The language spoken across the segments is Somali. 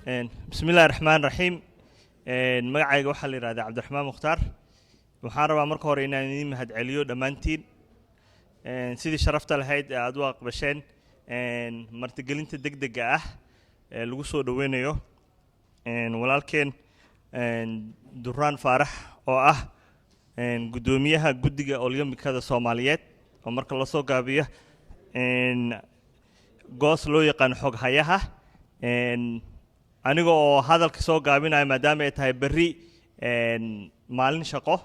Bismi illahi raxmaan raxiim. Magacayga waxaa la yidhahdaa Cabdiraxmaan Mukhtaar. Waxaan rabaa marka hore inaan idiin mahadceliyo dhammaantiin sidii sharafta lahayd ee aad u aqbasheen martigelinta degdega ah ee lagu soo dhoweynayo walaalkeen Duraan Faarax, oo ah guddoomiyaha guddiga Olombikada Soomaaliyeed, oo marka lasoo gaabiyo goos loo yaqaano xoghayaha. Aniga oo hadalka soo gaabinaya, maadaama ay tahay berri maalin shaqo,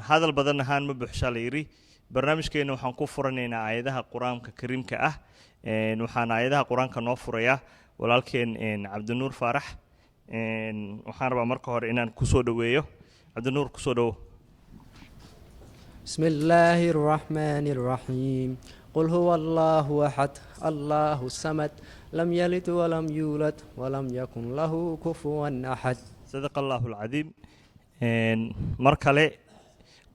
hadal badan ahaan ma buuxsha la yidhi. Barnaamijkeena waxaan ku furanaynaa aayadaha Qur-aanka Kariimka ah. Waxaan aayadaha Qur-aanka noo furayaa walaalkeen Cabdinuur Faarax. Waxaan rabaa marka hore inaan kusoo dhoweeyo. Cabdinuur, kusoo dhowo. بسم الله الرحمن الرحيم. قل هو الله أحد، الله الصمد، لم يلد ولم يولد ولم يكن له كفوا أحد. Sadaqa Allahu alcadiim. Mar kale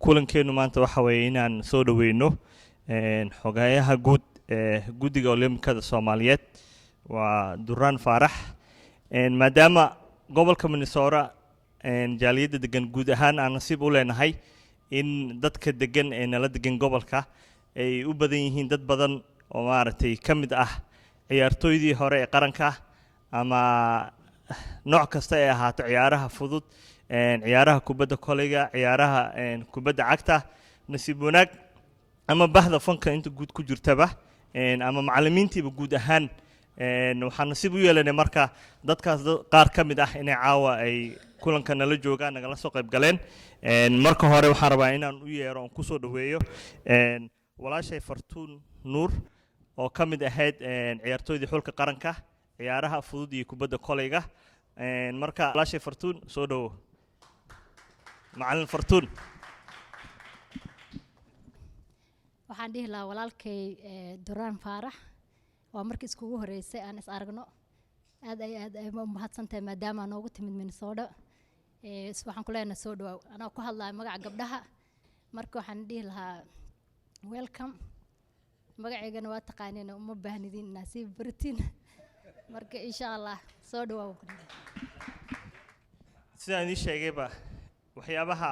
kulankeenu maanta waxa weeye inaan soo dhoweyno xogayaha guud ee guddiga Olimbikada Soomaaliyeed, waa Duraan Faarax. Maadaama gobolka Minnesota jaaliyadda degan guud ahaan aan nasiib u leenahay in dadka degan ee nala degan gobolka ay u badan yihiin dad badan oo maaragtay ka mid ah ciyaartooydii hore ee qaranka, ama nooc kasta ay ahaato, ciyaaraha fudud, ciyaaraha kubadda koleyga, ciyaaraha kubadda cagta, nasiib wanaag ama bahda fanka inta guud ku jirtaba, ama macallimiintiiba guud ahaan, waxaan nasiib u yeelanay marka dadkaas qaar ka mid ah inay caawa ay kulanka nala joogaan, nagala soo qayb galeen. Marka hore waxaan rabaa inaan u yeero oon kusoo dhoweeyo walaashay Fartuun Nuur, oo ka mid ahayd ciyaartooydii xulka qaranka ciyaaraha fudud iyo kubadda koleyga. Marka walaashay Fartuun, soo dhowo, macallin Fartuun. Waxaan dhihi lahaa walaalkay Duraan Faarax, waa markii iskugu horeysay aan is aragno. Aad ay aad ay u mahadsantahay maadaama noogu timid Minnesota. Waxaan ku leenahay soo dhawaaw. Anaa ku hadlaya magaca gabdhaha, marka waxaan dhihi lahaa welcome. Magaceygana waa taqaaneen, uma baahnidin inaa sii baratiin. Marka insha Allah soo dhawaaw. Sidaan idiin sheegayba, waxyaabaha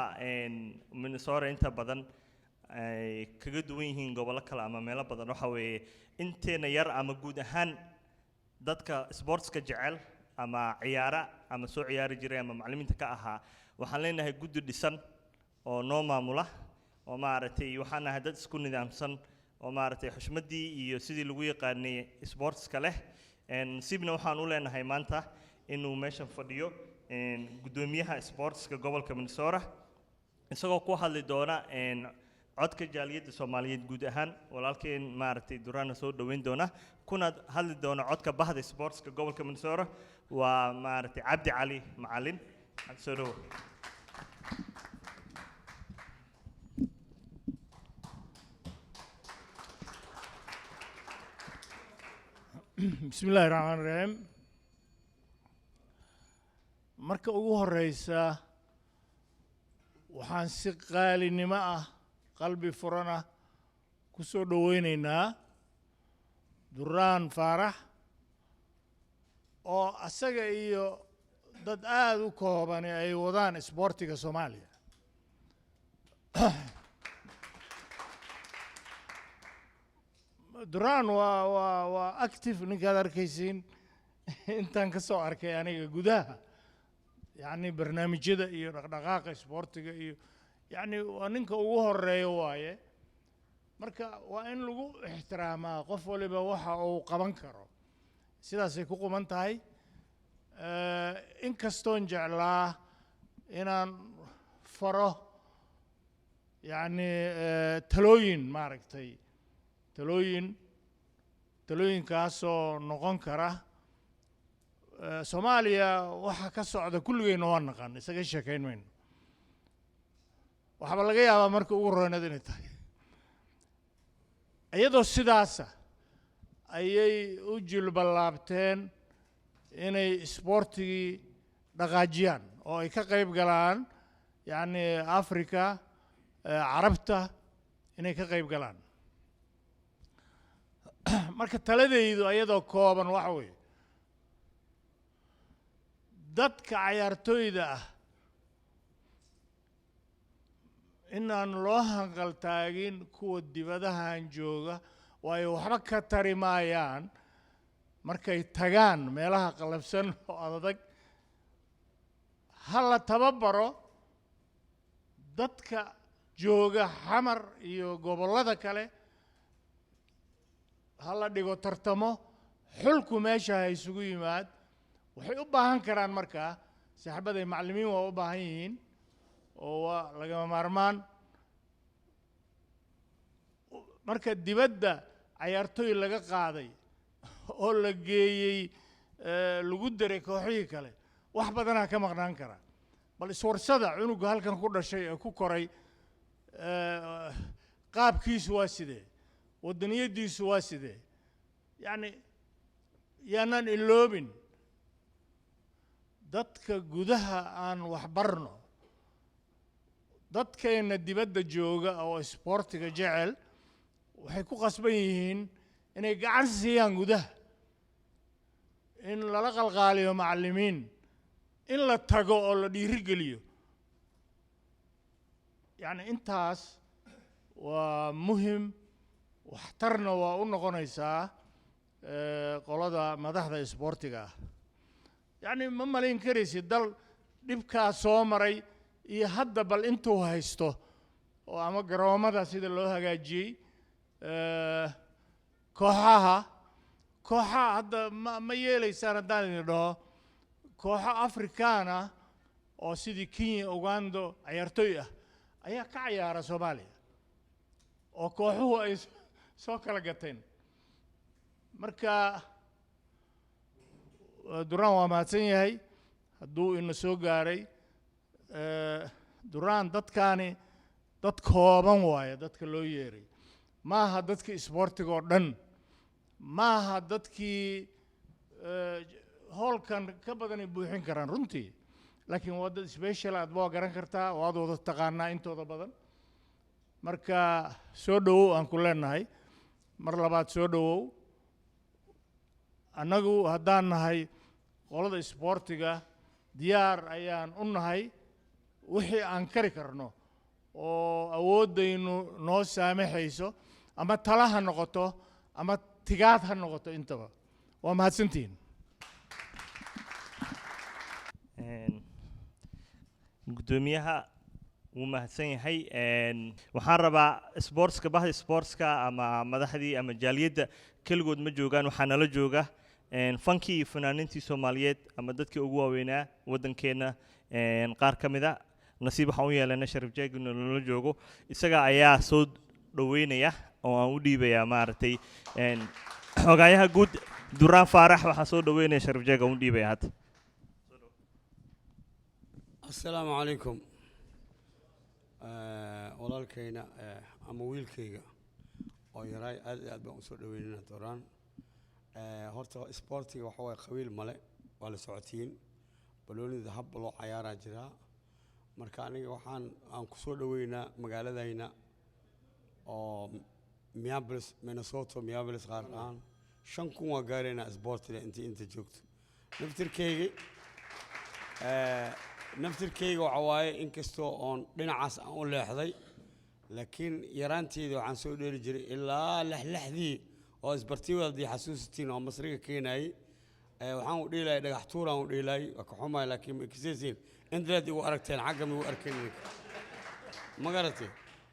Minnesota inta badan ay kaga duwan yihiin gobollo kale ama meelo badan waxa weeye inteena yar ama guud ahaan dadka sportska jecel ama ciyaara ama soo ciyaari jiray ama macallimiinta ka ahaa, waxaan leenahay guddi dhisan oo noo maamula, oo maaragtay waxaan nahay dad isku nidaamsan oo maaragtay xushmaddii iyo sidii lagu yaqaanay sportska leh. Nasiibna waxaan u leenahay maanta inuu meeshan fadhiyo guddoomiyaha sportska gobolka Minnesota, isagoo ku hadli doona codka jaaliyadda Soomaaliyeed guud ahaan. Walaalkeen maaragtay Duraana soo dhoweyn doona, kuna hadli doona codka bahda sportska gobolka Minnesota, waa maaragtay Cabdi Cali Macalin. Cabdi, soo dhowo. Bismi illaahi raxmaan raxiim. Marka ugu horeysa waxaan si qaalinimo ah, qalbi furan ah ku soo dhoweyneynaa Duraan Faarax, oo asaga iyo dad aada u koobani ay wadaan isboortiga Soomaaliya. Duraan waa active ninkaad arkaysiin. Intaan ka soo arkay aniga gudaha, yacni barnaamijyada iyo dhaqdhaqaaqa isboortiga iyo yacni waa ninka ugu horeeya waaye. Marka waa in lagu ixtiraamaa qof waliba waxa uu qaban karo, sidaasay ku quman tahay. Inkastoon jeclaa inaan faro yacni talooyin, maaragtay, talooyinkaasoo noqon kara Soomaaliya waxa ka socda kulligeyna waa naqan, isaga sheekayn mayno. Waxaaba laga yaabaa marka ugu roonad inay tahay iyadoo sidaasa ayay u jilballaabteen inay isboortigii dhaqaajiyaan oo ay ka qayb galaan, yacni Africa, Carabta inay ka qayb galaan. Marka taladaydu ayadoo kooban waxa weeye Dadka cayaartooyda ah inaan loo hanqaltaagin kuwa dibadahan jooga, waayo waxba ka tari maayaan markay tagaan meelaha qallafsan oo adag. Ha la tababaro dadka jooga Xamar iyo gobollada kale, ha la dhigo tartamo, xulku meesha ha isugu yimaad. Waxay u baahan karaan markaa saaxiibaday macallimiin waa u baahan yihiin oo waa lagama maarmaan. Marka dibadda cayaartooy laga qaaday oo la geeyey, lagu daray kooxihii kale, wax badanaa ka maqnaan kara. Bal iswarsada cunuga halkan ku dhashay ee ku koray, qaabkiisu waa sidee, wadaniyadiisu waa sidee? Yacni yaanaan iloobin dadka gudaha aan waxbarno. Dadkeenna dibadda jooga oo isboortiga jecel waxay ku qasban yihiin inay gacan siiyaan gudaha, in lala qalqaaliyo macallimiin, in la tago oo la dhiirigeliyo. Yacni intaas waa muhim, waxtarna waa u noqonaysaa qolada madaxda isboortiga ah. Yacni ma malayn karaysid dal dhibkaa soo maray iyo hadda bal intuu haysto oo ama garoomada sida loo hagaajiyey, kooxaha hadda ma yeelaysaan haddaan idin dhaho kooxo Afrikaan ah oo sidii Kenya, Uganda cayaartooy ah ayaa ka cayaara Soomaaliya oo kooxuhu ay soo kala gateen. Marka Duraan waa mahadsan yahay hadduu ina soo gaaray. Duraan, dadkaani dad kooban waaye, dadka loo yeeray maaha dadkii isboortiga oo dhan, maaha dadkii hoolkan ka badanay buuxin karaan runtii, laakiin waa dad special aad waa garan kartaa, waad wada taqaanaa intooda badan. Marka soo dhowow aan ku leenahay mar labaad, soo dhowow. Annagu haddaan nahay qolada isboortiga, diyaar ayaan u nahay wixii aan kari karno oo awooddaynu noo saamaxayso, ama tala ha noqoto ama tigaad ha noqoto, intaba. Waa mahadsantihiin. Guddoomiyaha wuu mahadsan yahay. Waxaan rabaa sportska, bahda sportska ama madaxdii ama jaaliyadda keligood ma joogaan. Waxaa nala jooga fankii iyo fanaaniintii Soomaaliyeed ama dadkii ugu waaweynaa waddankeenna qaar ka mid a. Nasiib waxaan u yeelanay Sharif Jeeg inuu nala joogo. Isaga ayaa soo dhoweynaya oo aan u dhiibayaa maaragtay xogaayaha guud Duraan Faarax. Waxaa soo dhoweynaya Sharif Jeeg aan u dhiibaya hadda. Asalaamu calaykum. Walaalkayna ama wiilkayga oo yaraay, aad iyo aad baan usoo dhaweynayna Dooraan. Horta isboortiga waxa waaye qabiil male, waa la socotiin, baloonida hab loo cayaaraa jiraa. Marka aniga waxaan aan kusoo dhaweynaa magaaladayna oo Minneapolis, Minnesota, Minneapolis qaar ahaan 5000 waa gaaraynaa isboortiga inta joogto. Naftirkeyga waxa waaye inkastoo oon dhinacaas aan u leexday, laakiin yaraanteydii waxaan soo dheeli jiray ilaa lexlexdii oo isbartiwada haddii xasuusatiin oo Masriga keenayay. Waxaan u dheelayay dhagax tuuraan u dheelayay. Waa ka xumahay, laakiin ma ikisaysiin internet igu aragteen, xagga ma igu arkeen idinka, ma garatay?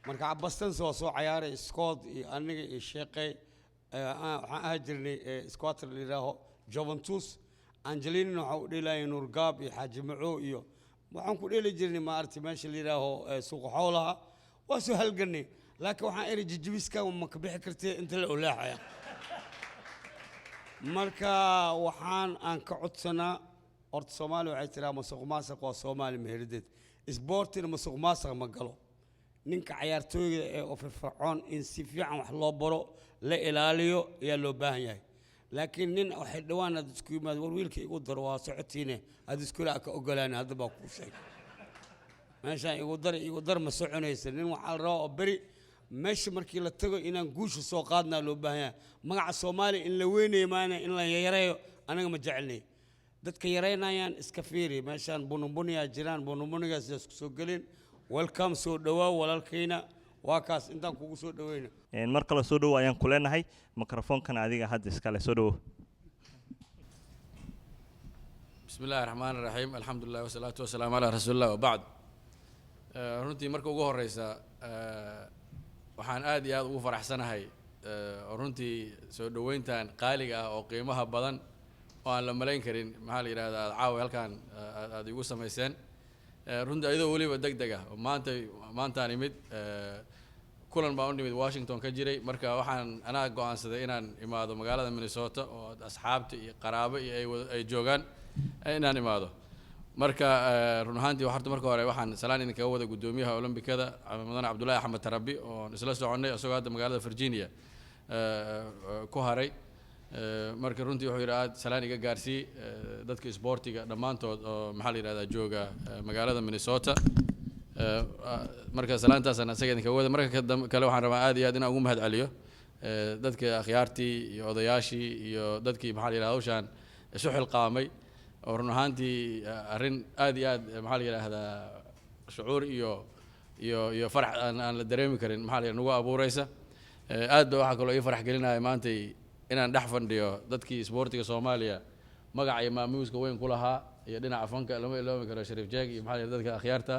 Marka Cabastans waa soo cayaaray Scott iyo aniga iyo Sheeqey. Waxaan ahaa jirnay squatter la yidhaaho Juventus. Angelina waxaa u dheelayay Nuurgaab iyo Xaaji Macow iyo waxaan ku dheeli jirnay maaragtay meesha la yidhaaho suuqa xoolaha. Waa soo halganay, laakiin waxaan iri jijibiska ma ka bixi kartee inta la oleexaya. Marka waxaan aan ka codsanaa horta, Soomaaliya waxay tiraa masuq maasuq waa Soomaali meherideed, isboortina masuq maasuq ma galo. Ninka cayaartooyga ee oo firfircoon in si fiican wax loo baro, la ilaaliyo ayaa loo baahan yahay. Laakiin nin waxay dhawaan aad isku yimaad, war wiilka igu daro, waa socotiine aad iskula ka ogolaan. Hadda baa kuu sheegay meeshaan igu dar, igu dar ma soconaysa. Nin waxaa la rabaa oo beri meesha markii la tago inaan guusha soo qaadnaa loo baahan yahay. Magaca Soomaaliya in la weynayo maana in la yareeyo anaga ma jecelnay. Dadka yaraynayaan iska fiiri, meeshaan bunubuniyaa jiraan, bunubunigaas isku soo gelin. Welcome, soo dhawaaw walaalkayna, waa kaas intaan kugu soo dhaweyna. Mar kale soo dhowo ayaan ku leenahay, mikrofoonkan adiga hadda iskale, soo dhowo. بسم الله الرحمن الرحيم، الحمد لله والصلاة والسلام على رسول الله وبعد. Runtii marka ugu horeysa waxaan aad iyo aad ugu faraxsanahay runtii soo dhoweyntan qaaliga ah oo qiimaha badan oo aan la malayn karin, maxaa la yidhahdaa, aad caawa halkan aad igu samayseen. Runtii ayadoo weliba deg deg ah oo maanta maantaan imid, kulan baan u nimid Washington ka jiray. Marka waxaan anaa go'aansaday inaan imaado magaalada Minnesota oo asxaabta iyo qaraabo iyo ay joogaan inaan imaado. Marka run ahaantii horta marka hore waxaan salaan idinkaga wada guddoomiyaha Olombikada, mudane Cabdullaahi Axmed Tarabi, oon isla soconnay isagoo hadda magaalada Virginia ku haray. Marka runtii wuxuu yidhi aad salaan iga gaarsii dadka isboortiga dhammaantood oo, maxaa la yidhahdaa, jooga magaalada Minnesota. Marka salaantaasaan isaga idinkaga wada. Marka kale waxaan rabaa aad iyo aad inaan ugu mahad celiyo dadka akhyaartii iyo odayaashii iyo dadkii, maxaa la yidhahdaa, hawshaan isu xilqaamay oo run ahaantii arrin aad iyo aad, maxaa la yidhaahdaa, shucuur iyo farax aan la dareemi karin, maxaa la yidhahdaa, nagu abuureysa. Aad ba waxaa kaloo ii farax gelinaya maantay inaan dhex fadhiyo dadkii isboortiga Soomaaliya magaca iyo maamuuska weyn ku lahaa iyo dhinaca fanka lama iloobi karo Shariif Jeeg iyo, maxaa la yidhahdaa, dadka akhyaarta.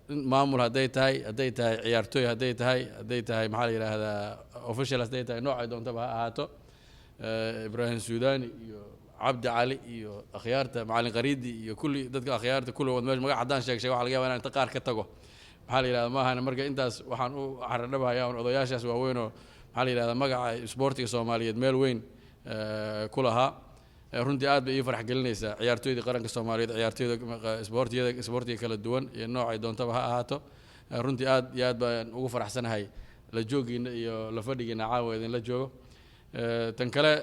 Maamul hadday tahay, ciyaartooy hadday tahay, maxaa la yidhaahdaa, official hadday tahay, noocay doontaba ha ahaato, Ibraahim Suudani iyo Cabdi Cali iyo akhyaarta Macalin Qariidi iyo kulli dadka akhyaarta kulligood meesha magac haddaan sheeg sheeg waxaa laga yaabaa inaan inta qaar ka tago, maxaa la yidhahdaa, maahan. Marka intaas waxaan u xaradhabayaa un odayaashaas waaweyn oo, maxaa la yidhahdaa, magaca isboortiga Soomaaliyeed meel weyn ku lahaa. Runtii aad bay ii farax gelinaysaa ciyaartooydii qaranka Soomaaliyeed, ciyaartooyda isboortiyada, isboortiga kala duwan iyo noocay doontaba ha ahaato. Runtii aad iyo aad baan ugu faraxsanahay la joogiina iyo la fadhigiina caawa idinla joogo. Tan kale,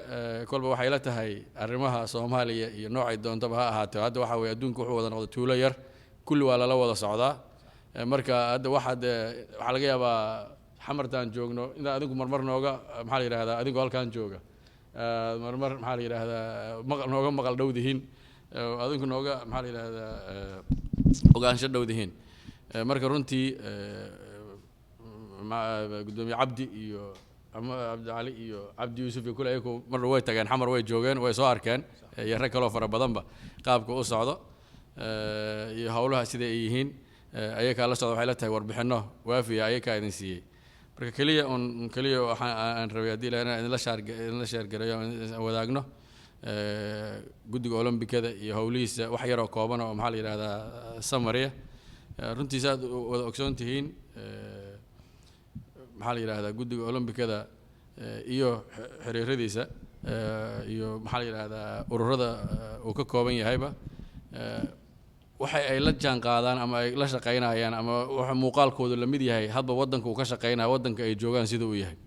kolba waxay la tahay arrimaha Soomaaliya iyo noocay doontaba ha ahaato, hadda waxaa weeye adduunka wuxuu wada noqday tuulo yar, kulli waa lala wada socdaa. Marka hadda waxaad waxaa laga yaabaa Xamartaan joogno inaa adigu marmar nooga, maxaa la yidhahdaa, adigoo halkaan jooga marmar, maxaa la yidhahdaa, maqal nooga maqal dhowdihiin, adinku nooga, maxaa la yidhahdaa, ogaansho dhowdihiin. Marka runtii guddoomiye Cabdi iyo ama Cabdi Cali iyo Cabdi Yuusuf iyo kule ayagu marna way tageen Xamar, way joogeen, way soo arkeen, iyo rag kaloo fara badanba qaabka u socdo iyo howlaha sida ay yihiin ayakaa la socda. Waxay la tahay warbixinno waafiya ayakaa idin siiyey. Marka keliya un keliya waxaan aan rabay haddii ilahay inaan idinla share gareeyo, aan wadaagno guddiga Olombikada iyo howlihiisa wax yaroo kooban oo, maxaa la yidhahdaa, summary. Runtii saad wada ogsoon tihiin, maxaa la yidhahdaa, guddiga Olombikada iyo xiriiradiisa iyo, maxaa la yidhahdaa, ururada uu ka kooban yahayba waxa ay la jaan qaadaan ama ay la shaqaynayaan ama waxa muuqaalkoodu la mid yahay hadba waddanka uu ka shaqaynayo, waddanka ay joogaan sida uu yahay.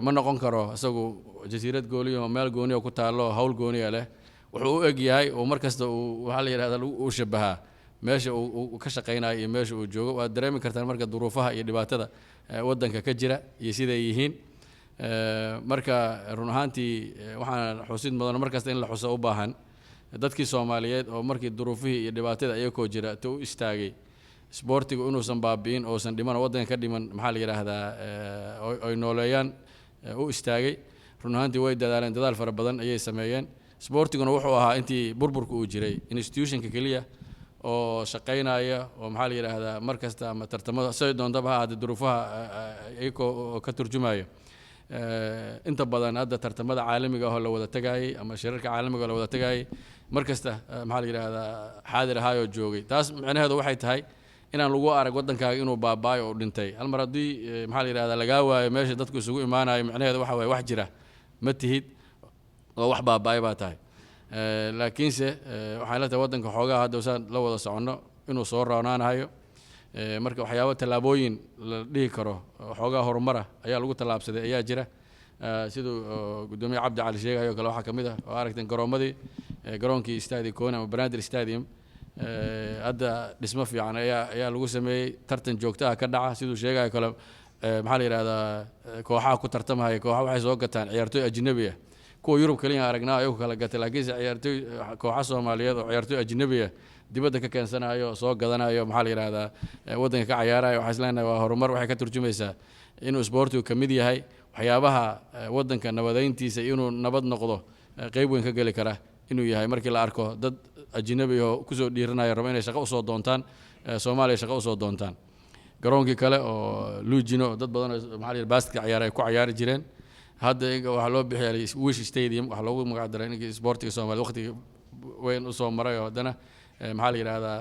Ma noqon karo isagu jasiirad gooniya oo meel gooniya ku taallo, hawl gooniya leh. Wuxuu u eg yahay oo mar kasta uu, waxaa la yidhahdaa, uu shabahaa meesha uu ka shaqaynayo iyo meesha uu joogo. Waad dareemi kartaan marka duruufaha iyo dhibaatada waddanka ka jira iyo siday yihiin. Marka run ahaantii waxaan xusid mudan mar kasta in la xuso u baahan dadkii Soomaaliyeed oo markii duruufihii iyo dhibaatada iyakoo jira ta u istaagay isboortigu inuusan baabi'in oosan dhiman oo waddanka ka dhiman, maxaa la yidhaahdaa, oy nooleeyaan u istaagay. Run ahaantii way dadaaleen, dadaal fara badan ayay sameeyeen. Isboortiguna wuxuu ahaa intii burburka uu jiray institutionka keliya oo shaqaynaya oo, maxaa la yidhaahdaa, mar kasta ama tartamada siday doontaba ha ahaatee duruufaha iyagoo ka turjumaya. Inta badan hadda tartamada caalamiga ah oo la wada tagayay ama shirarka caalamiga oo la wada tagayay mar kasta, maxaa la yidhaahdaa, xaadir ahaayoo joogay. Taas micnaheedu waxay tahay inaan lagu arag waddankaaga inuu baaba'ay oo dhintay. Hal mar haddii, maxaa la yidhahdaa, lagaa waayo meesha dadku isugu imaanayo, micnaheedu waxa waye wax jira ma tihid oo wax baaba'ay baa tahay. Laakiinse waxaan la tahay waddanka xoogaha hadda saan la wada soconno inuu soo roonaanayo. Marka waxyaabo tallaabooyin la dhihi karo xoogaa horumara ayaa lagu tallaabsaday ayaa jira. Siduu guddoomiye Cabdi Cali sheegayo kale, waxaa ka mid ah oo aragteen garoomadii, garoonkii Stadium Koni ama Banaadir Stadium hadda dhismo fiican ayaa lagu sameeyey, tartan joogto ah ka dhaca. Siduu sheegayo kale, maxaa la yidhahdaa, kooxaha ku tartamaya, kooxa waxay soo gataan ciyaartooy ajnabi ah. Kuwa Yurub kaliya aragnaa ayagu kala gatay, laakiinse ciyaartooy, kooxa Soomaaliyeed oo ciyaartooy ajnabi ah dibadda ka keensanayo, soo gadanayo, maxaa la yidhahdaa, waddanka ka cayaarayo, waxaan isleenahay waa horumar. Waxay ka turjumaysaa inuu isboortigu ka mid yahay waxyaabaha waddanka nabadeyntiisa, inuu nabad noqdo qeyb weyn ka geli kara inuu yahay, markii la arko dad ajnabi oo kusoo dhiiranaya, rabo inay shaqo usoo doontaan Soomaaliya, shaqo usoo doontaan. Garoonkii kale oo Luujino, dad badan oo, maxaa la yidhaha, basketka ciyaar ay ku cayaari jireen, hadda waxaa loo bixiyay Wish Stadium. Waxaa loogu magac daray ninkii isboortiga Soomaaliya waqtiga weyn usoo maray oo haddana, maxaa la yidhahdaa,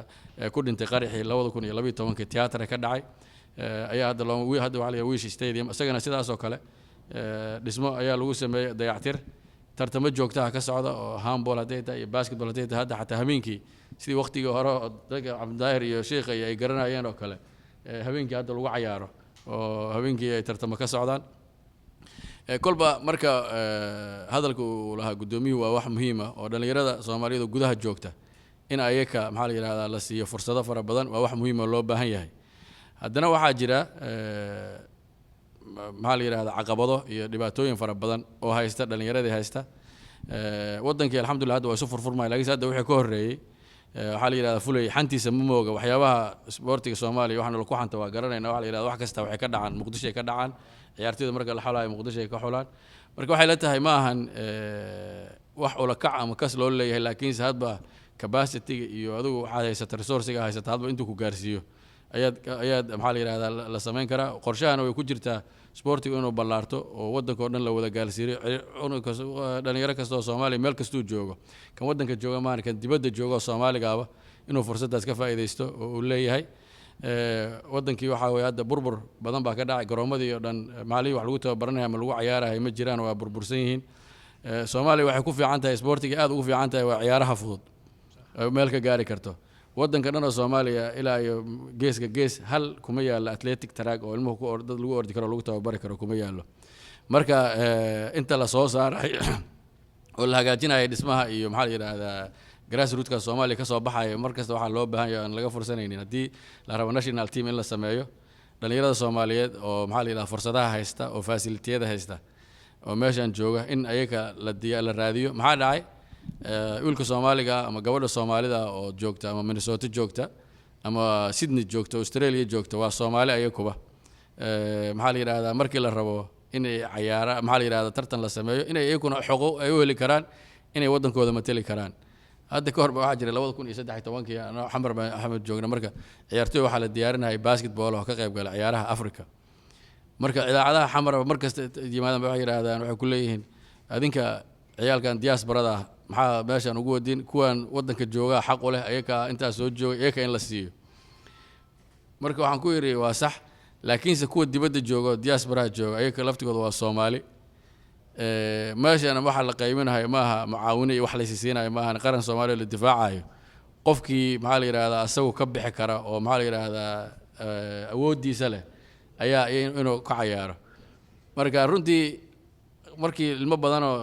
ku dhintay qaraxii 2012-kii theatre ka dhacay, ayaa hadda loo hadda waxaa la yidhaha Wish Stadium. Isagana sidaas oo kale dhismo ayaa lagu sameeyey, dayactir, tartamo joogtaha ka socda oo handball hadday tahay iyo basketball hadday tahay. Hadda xataa habeenkii, sidii waqtigii hore oo dadka Cabdidaahir iyo Sheikha iyo ay garanayeen oo kale, habeenkii hadda lagu cayaaro oo habeenkii ay tartamo ka socdaan. Kolba marka hadalka uu lahaa guddoomiyuhu waa wax muhiim ah oo dhallinyarada Soomaaliyeed oo gudaha joogta in ayaka, maxaa la yidhahdaa, la siiyo fursado fara badan, waa wax muhiim oo loo baahan yahay. Haddana waxaa jira, maxaa la yidhahdaa, caqabado iyo dhibaatooyin fara badan oo haysta dhallinyaradii haysta. Waddankii alxamdulillah hadda waa isu furfurmaya, laakiinse hadda wixii ka horreeyey, waxaa la yidhahdaa fulay xantiisa ma mooga. Waxyaabaha isboortiga Soomaaliya waxaana laku xanta waa garanayna. Waxaa la yidhahda wax kasta waxay ka dhacaan Muqdisho ay ka dhacaan, ciyaartoyda marka la xulayo Muqdisho ay ka xulaan. Marka waxay la tahay ma ahan wax ula kac ama kas loo leeyahay, laakiinse hadba capacity-ga iyo adigu waxaad haysata, resource-iga haysata, hadba intuu ku gaarsiiyo ayaad, maxaa la yidhahdaa, la samayn karaa. Qorshahana way ku jirtaa sportigu inuu ballaarto oo waddanka oo dhan la wada gaarsiiyo. Dhalinyaro kasta oo Soomaaliya meel kastuu joogo, kan waddanka jooga maana kan dibadda jooga oo Soomaaligaaba, inuu fursaddaas ka faa'iidaysto oo uu leeyahay. Waddankii waxaa weeye hadda burbur badan baa ka dhacay. Garoomadii oo dhan, maalihii wax lagu tababaranaya ama lagu cayaarahay ma jiraan, waa burbursan yihiin. Soomaaliya waxay ku fiican tahay sportiga, aad ugu fiican tahay, waa ciyaaraha fudud oo meel ka gaari karto. Waddanka dhan oo Soomaaliya ilaa iyo geeska gees hal kuma yaallo athletic track oo ilmuhu ku dad lagu ordi karo, lagu tababari karo kuma yaallo. Marka inta la soo saaray oo la hagaajinaya dhismaha iyo, maxaa la yidhaahdaa, grassrootka Soomaaliya ka soo baxaya, mar kasta waxaa loo baahan yahay aan laga fursanaynin haddii la rabo national team in la sameeyo, dhalinyarada Soomaaliyeed oo, maxaa la yidhahdaa, fursadaha haysta oo facilitiyada haysta oo meeshan jooga in ayaga la diya la raadiyo. Maxaa dhacay? Wiilka Soomaaliga ama gabadha Soomaalida oo joogta ama Minnesota joogta ama Sydney joogta, Australia joogta, waa Soomaali ayakuba. Maxaa la yidhahdaa, markii la rabo inay cayaara, maxaa la yidhahdaa, tartan la sameeyo, inay iyakuna xoqo ay u heli karaan inay waddankooda mateli karaan. Hadda ka hor ba waxaa jiray 2013-kii, anoo Xamar baan Axmed joogna, marka ciyaartoy waxaa la diyaarinayay basketball oo ka qayb gala ciyaaraha Africa. Marka idaacadaha Xamar mar kasta yimaadaan ba waxay yidhaahdaan, waxay ku leeyihiin, adinka ciyaalkan diasporada ah maxaa meeshaan ugu wadin? Kuwan waddanka joogaa xaq u leh, ayakaa intaas soo jooga, iyaka in la siiyo. Marka waxaan ku yidhi waa sax, laakiinse kuwa dibadda jooga oo diasporaha jooga ayaka laftigooda waa Soomaali. Meeshana waxaa la qaybinayo maaha mucaawino iyo wax laysi siinayo maahan, qaran Soomaaliya la difaacayo. Qofkii, maxaa la yidhahdaa, asagu ka bixi kara oo, maxaa la yidhahdaa, awooddiisa leh ayaa inuu ka cayaaro. Marka runtii markii ilmo badan oo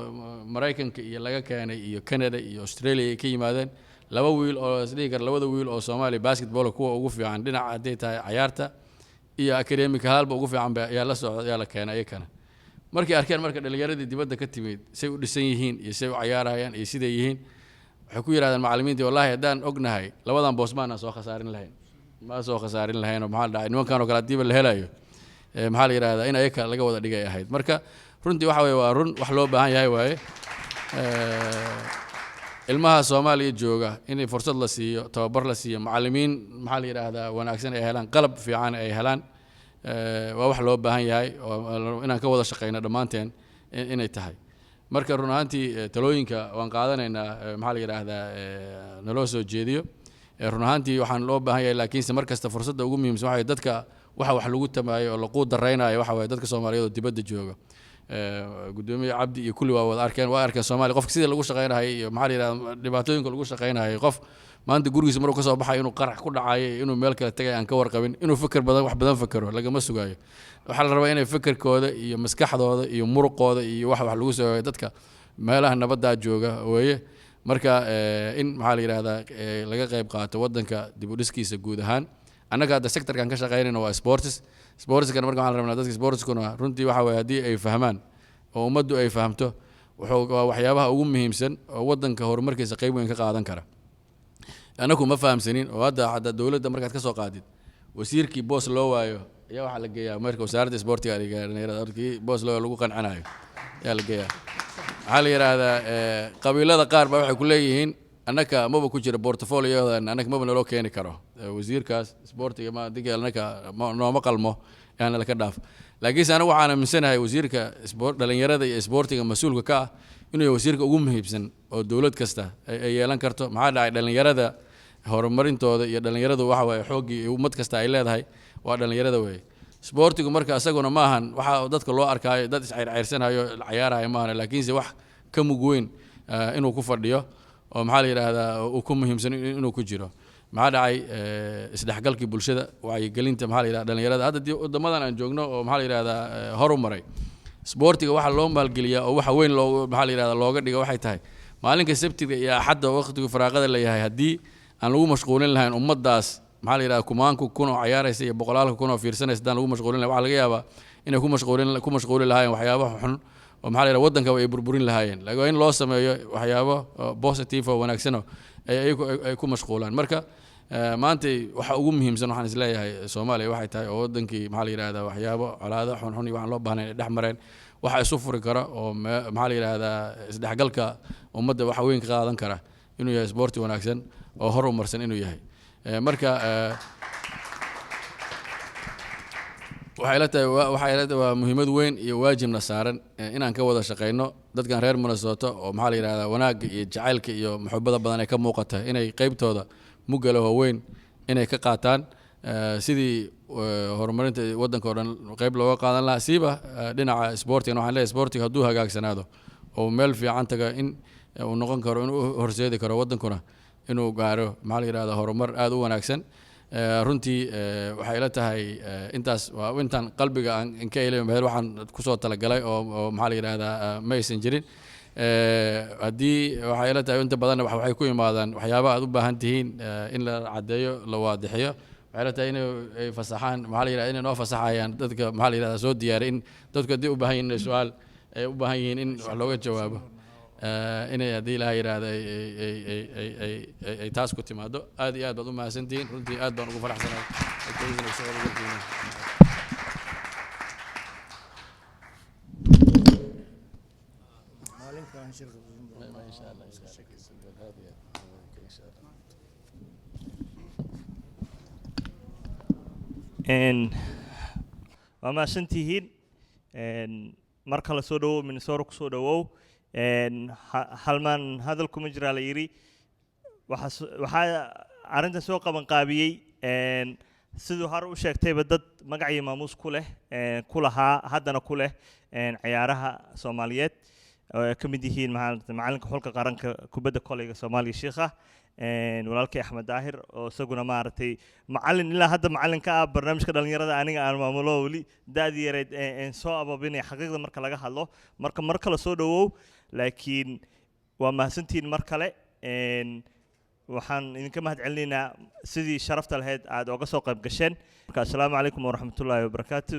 Maraykanka iyo laga keenay iyo Canada iyo Australia ay ka yimaadeen, laba wiil oo isdhihi kara, labada wiil oo Soomaaliya basketball kuwa ugu fiican dhinaca hadday tahay cayaarta iyo academic halba ugu fiican ba ayaa la socda, ayaa la keenay iyakana. Markay arkeen marka dhalinyaradii dibadda ka timid say u dhisan yihiin iyo say u cayaarayaan iyo siday yihiin, waxay ku yidhahdeen macallimiintii, wallahi haddaan ognahay labadan boos maanaan soo khasaarin lahayn, ma soo khasaarin lahayn. Oo maxaa la dhacay, nimankan oo kale haddiiba la helayo, maxaa la yidhahdaa, in ayaka laga wada dhigay ahayd. Marka runtii waxa weye waa run wax loo baahan yahay waaye. Ilmaha Soomaaliya jooga in fursad la siiyo, tababar la siiyo, macallimiin, maxaa la yidhaahdaa, wanaagsan ay helaan, qalab fiican ay helaan, waa wax loo baahan yahay oo inaan ka wada shaqeyno dhammaanteen inay tahay. Marka run ahaantii talooyinka waan qaadanaynaa, maxaa la yidhaahdaa, naloo soo jeediyo. Run ahaantii waxaan loo baahan yahay, laakiinse mar kasta fursadda ugu muhiimsan waxa dadka waxa wax lagu tamaayo oo laquu daraynayo waxa waye dadka Soomaaliyeed oo dibadda jooga. Gudoomiye Cabdi iyo kulli waa wada arkeen, waa arkeen Soomaaliya qofka sidii lagu shaqaynahay iyo, maxaa la yidhahdaa, dhibaatooyinka lagu shaqaynahay. Qof maanta gurigiisa maruu ka soo baxayo inuu qarax ku dhacayo, inuu meel kale tagay aan ka warqabin, inuu fikir badan, wax badan fakero lagama sugaayo. Waxaa la rabaa inay fikirkooda iyo maskaxdooda iyo muruqooda iyo wax lagu soo dadka meelaha nabaddaa jooga weeye. Marka in, maxaa la yidhahdaa, laga qayb qaato waddanka dib u dhiskiisa guud ahaan. Annaga hadda sectorkan ka shaqaynayna waa sports. Sportskana marka waxaan rabnaa dadka sportskuna runtii waxa weeye haddii ay fahmaan oo ummaddu ay fahamto. Wuxuu waa waxyaabaha ugu muhiimsan oo waddanka horumarkiisa qayb weyn ka qaadan kara. Annagu ma fahamsanin oo hadda xataa dowladda markaad ka soo qaadid, wasiirkii boos loo waayo ayaa waxaa la geeyaa marka wasaaradda isboortiga la geeyaa, dhalinyarada markii boos loo lagu qancinayo ayaa la geeyaa. Waxaa la yidhaahdaa qabiilada qaar baa waxay ku leeyihiin, annaka maba ku jira portfoliodan, annaka maba naloo keeni karo wasiirkaas isboortiga, ma dinka annaka nooma qalmo, yaana laka dhaaf. Laakiinse anigu waxaan aaminsanahay wasiirka isboort, dhalinyarada iyo isboortiga mas-uulka ka ah inuu yahay wasiirka ugu muhiimsan oo dowlad kasta ay yeelan karto. Maxaa dhacay? Dhalinyarada horumarintooda iyo dhalinyaradu waxa waaye xooggii ummad kasta ay leedahay, waa dhalinyarada weeye. Isboortigu marka isaguna ma ahan waxa dadka loo arkaayo dad iscayrcayrsanayo cayaarayo ma ahan, laakiinse wax ka mug weyn inuu ku fadhiyo oo maxaa la yidhaahdaa uu ku muhiimsan inuu ku jiro. Maxaa dhacay? Isdhexgalkii bulshada, wacyigelinta, maxaa la yidhahdaa, dhalinyarada. Hadda dii waddamadan aan joogno oo maxaa la yidhahdaa horu maray, isboortiga waxa loo maalgeliyaa oo waxa weyn loogu maxaa la yidhahdaa looga dhiga waxay tahay maalinka Sabtiga iyo Axadda, waqtiga firaaqada la yahay, haddii aan lagu mashquulin lahayn ummaddaas, maxaa la yidhahdaa, kumaanku kun oo cayaaraysa iyo boqolaalka kun oo fiirsanaysa, haddaan lagu mashquulin lahayn, waxaa laga yaabaa inay ku mashquuli lahaayeen waxyaabo xun oo maxaa la yidhahdaa waddanka ay burburin lahaayeen. Laakiin waa in loo sameeyo waxyaabo oo positive oo wanaagsan oo ay ayagu ay ku mashquulaan. Marka maanta waxa ugu muhiimsan waxaan isleeyahay Soomaaliya waxay tahay oo wadankii, maxaa la yidhahdaa, waxyaabo colaado xunxun iyo waxaan loo baahnayn ay dhex mareen, waxa isu furi kara oo maxaa la yidhahdaa isdhexgalka ummadda waxa weyn ka qaadan kara inuu yahay isboorti wanaagsan oo hor u marsan inuu yahay. Marka waxay ila tahay waa muhiimad weyn iyo waajibna saaran inaan ka wada shaqeyno dadkan reer Minnesota oo maxaa la yidhahdaa wanaagga iyo jacaylka iyo muxubada badan ee ka muuqata, inay qeybtooda mugale oo weyn inay ka qaataan sidii horumarinta waddanka oo dhan qeyb looga qaadan lahaa, siiba dhinaca isboortigan. Waxaan leeyahay isboortiga hadduu hagaagsanaado oo meel fiican taga, in uu noqon karo inuu u horseedi karo waddankuna inuu gaaro, maxaa la yidhahdaa, horumar aada u wanaagsan. Runtii waxay ila tahay intaas waa intaan qalbiga aan ka ilay waxaan kusoo talagalay oo maxaa la yidhahdaa ma aysan jirin. Haddii waxay ila tahay inta badanna waxay ku imaadaan waxyaabaha aad u baahan tihiin in la caddeeyo, la waadixiyo. Waxay ila tahay inay ay fasaxaan, maxaa la yidhahdaa, inay noo fasaxayaan dadka, maxaa la yidhahdaa, soo diyaariy in dadku haddii u baahan yihiin inay su-aal ay u baahan yihiin in wax looga jawaabo, inay haddii Ilaha yidhaahda ay taas ku timaado. Aad iyo aad baad u mahadsantihiin. Runtii aad baan ugu faraxsanahay. Agtooda. Maalinkaan shirka Insha Allah, insha Allah. Insha Allah. Waa mahadsantihiin. Mar kale soo dhawow, Minnesota kusoo dhawow. Halmaan hadal kuma jiraa la yidhi. Waxaa arrintan soo qaban qaabiyey, siduu hore u sheegtayba, dad magac iyo maamuus ku leh, ku lahaa, haddana ku leh ciyaaraha Soomaaliyeed oo ay ka mid yihiin macalinka xulka qaranka kubadda koleyga Soomaaliya, Shiikha, walaalkay Axmed Daahir oo isaguna maaragtay macalin ilaa hadda macalin ka ah barnaamijka dhalinyarada aniga aan maamulo, weli da'dii yareed een soo ababinaya xaqiiqda marka laga hadlo. Marka mar kale soo dhawow, laakiin waa mahadsantihiin mar kale. Waxaan idinka mahad celinaynaa sidii sharafta lahayd aad oga soo qayb gasheen. Marka assalaamu calaykum waraxmatullaahi wabarakaatu.